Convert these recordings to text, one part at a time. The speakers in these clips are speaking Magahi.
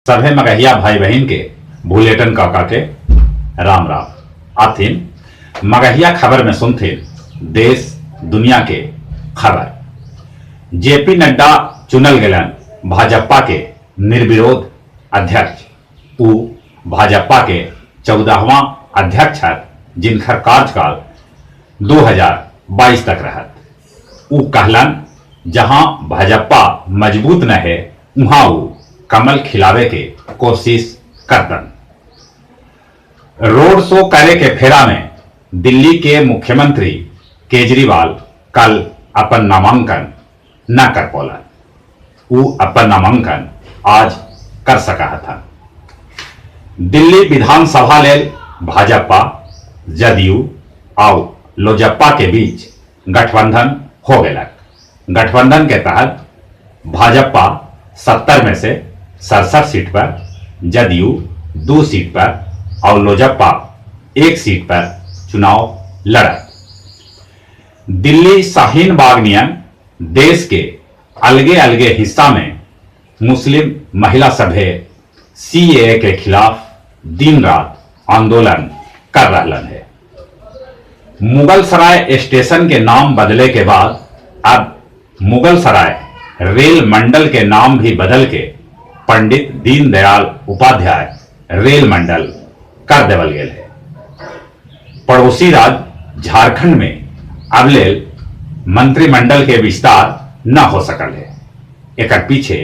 सभे मगहिया भाई बहिन के भुलेटन काका के राम राम। आथिन मगहिया खबर में सुनथिन देश दुनिया के खबर। जेपी नड्डा चुनल गेलन भाजपा के निर्विरोध अध्यक्ष। ऊ भाजपा के 14वां अध्यक्ष हथ, जिनकर कार्यकाल 2022 तक रहत। ऊ कहलन जहां भाजपा मजबूत न है उहां ऊ कमल खिलावे के कोशिश करतन। रोड शो करे के फेरा में दिल्ली के मुख्यमंत्री केजरीवाल कल अपन नामांकन न कर पौलन। ऊ अपन नामांकन आज कर सका हथन। दिल्ली विधानसभा लेल भाजपा, जदयू आउ लोजपा के बीच गठबंधन हो गेलक। गठबंधन के तहत भाजपा 70 में से 67 सीट पर, जदयू 2 सीट पर और लोजपा 1 सीट पर चुनाव लड़त। दिल्ली शाहीन बाग नियन देश के अलगे अलगे हिस्सा में मुस्लिम महिला सभे सीएए के खिलाफ दिन रात आंदोलन कर रहलन है। मुगल सराय स्टेशन के नाम बदले के बाद अब मुगल सराय रेल मंडल के नाम भी बदल के पंडित दीनदयाल उपाध्याय रेल मंडल कर देवल गेल है। पड़ोसी राज्य झारखंड में अब लेल मंत्रिमंडल के विस्तार न हो सकल है। एकर पीछे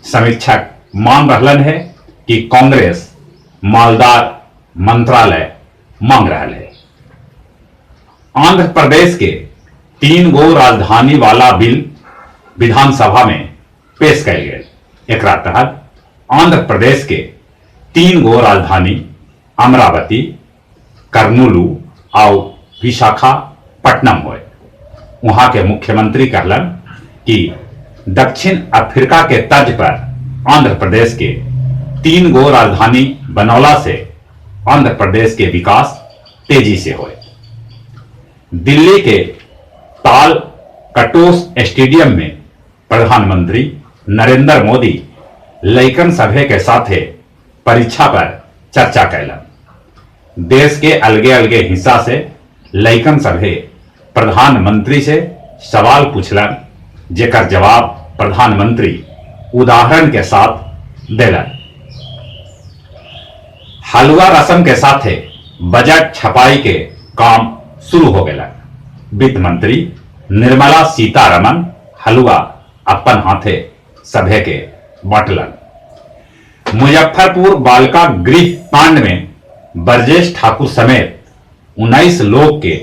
समीक्षक मान रहलन है कि कांग्रेस मालदार मंत्रालय मांग रहा है। आंध्र प्रदेश के 3 गो राजधानी वाला बिल विधानसभा में पेश कयल गेल। एकरा तहत आंध्र प्रदेश के 3 गो राजधानी अमरावती, कर्नूलू और विशाखापट्टनम होए। वहां के मुख्यमंत्री कहलन कि दक्षिण अफ्रीका के तर्ज पर आंध्र प्रदेश के 3 गो राजधानी बनौला से आंध्र प्रदेश के विकास तेजी से होए। दिल्ली के ताल कटोस स्टेडियम में प्रधानमंत्री नरेंद्र मोदी लइकन सभे के साथे परीक्षा पर चर्चा कैलन। देश के अलगे अलगे हिस्सा से लइकन सभे प्रधानमंत्री से सवाल पूछलन, जेकर जवाब प्रधानमंत्री उदाहरण के साथ देलन। हलवा रसम के साथे बजट छपाई के काम शुरू हो गया। वित्त मंत्री निर्मला सीतारमन हलवा अपन हाथे सभे के बांटलन। मुजफ्फरपुर बालिका गृह कांड में ब्रजेश ठाकुर समेत 19 लोग के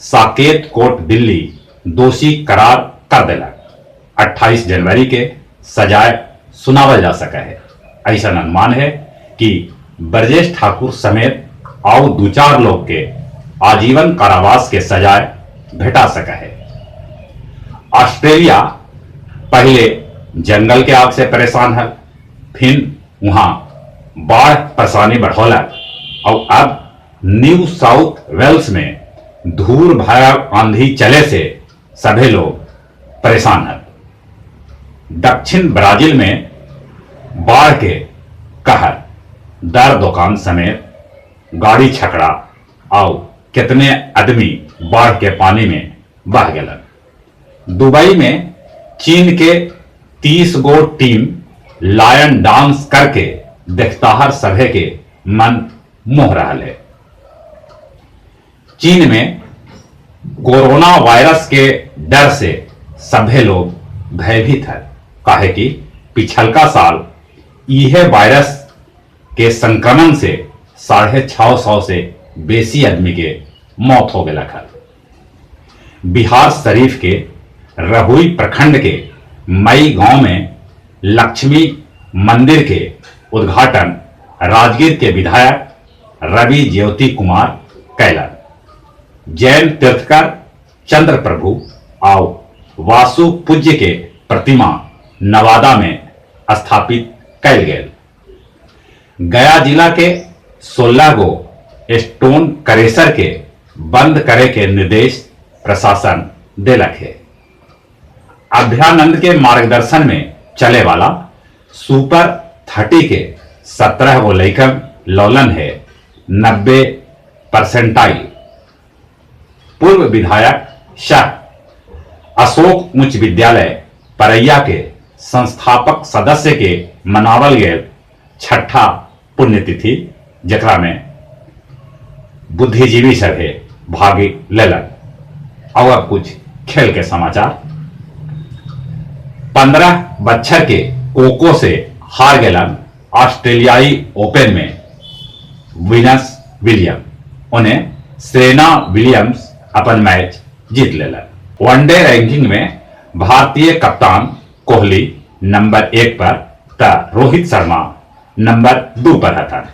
साकेत कोर्ट दिल्ली दोषी करार कर देलक। 28 जनवरी के सजाए सुनावल जा सका है। ऐसा अनुमान है कि ब्रजेश ठाकुर समेत और 2-4 लोग के आजीवन कारावास के सजाए भेटा सका है। ऑस्ट्रेलिया पहले जंगल के आग से परेशान है, फिर वहां बाढ़ परेशानी बढ़ौलक और अब न्यू साउथ वेल्स में धूल भरा आंधी चले से सभी लोग परेशान हैं। दक्षिण ब्राजील में बाढ़ के कहर, दर दुकान समेत गाड़ी छकड़ा और कितने आदमी बाढ़ के पानी में बह गए। दुबई में चीन के 30 गो टीम लायन डांस करके देखताहर सभे के मन मोह रहा है। चीन में कोरोना वायरस के डर से सभे लोग भयभीत है, काहे कि पिछलका साल यह वायरस के संक्रमण से 650 से बेसी आदमी के मौत हो गया है। बिहार शरीफ के रहुई प्रखंड के मई गांव में लक्ष्मी मंदिर के उद्घाटन राजगीर के विधायक रवि ज्योति कुमार कैलन। जैन तीर्थकर चंद्र प्रभु और वासु पूज्य के प्रतिमा नवादा में स्थापित कैल गेल। गया जिला के 16 गो स्टोन क्रेशर के बंद करे के निर्देश प्रशासन देलक है। अभ्यानंद के मार्गदर्शन में चले वाला सुपर 30 के 17 गो लइकन लौलन हे 90 परसेंटाइल। पूर्व विधायक शाह अशोक उच्च विद्यालय परैया के संस्थापक सदस्य के मनावल गेल छठा पुण्यतिथि, जेकरा में बुद्धिजीवी सभे भाग लेलक। और अब कुछ खेल के समाचार। 15 बच्छर के कोको से हार गेलन ऑस्ट्रेलियाई ओपन में विनस विलियम। उन्हें सेरेना विलियम्स अपन मैच जीत लेलन। वनडे रैंकिंग में भारतीय कप्तान कोहली नंबर 1 पर त रोहित शर्मा नंबर 2 पर हथन।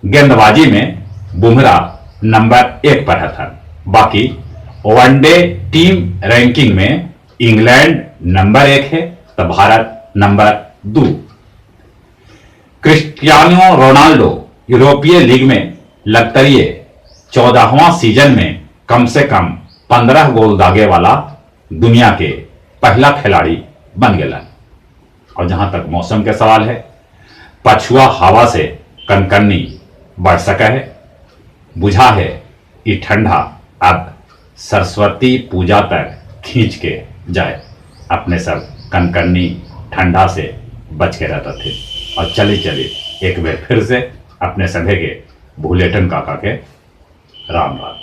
गेंदबाजी में बुमराह नंबर 1 पर हथन। बाकी वनडे टीम रैंकिंग में इंग्लैंड नंबर 1 है तो भारत नंबर 2। क्रिस्टियानो रोनाल्डो यूरोपीय लीग में लगतरिये 14वां सीजन में कम से कम 15 गोल दागे वाला दुनिया के पहला खिलाड़ी बन गया। और जहां तक मौसम के सवाल है, पछुआ हवा से कनकन्नी बढ़ सका है। बुझा है ये ठंडा अब सरस्वती पूजा तक खींच के जाए। अपने सब कनकन्नी ठंडा से बच के रहता थे। और चले चले एक बार फिर से अपने सभे के भूलेटन काका के राम राम।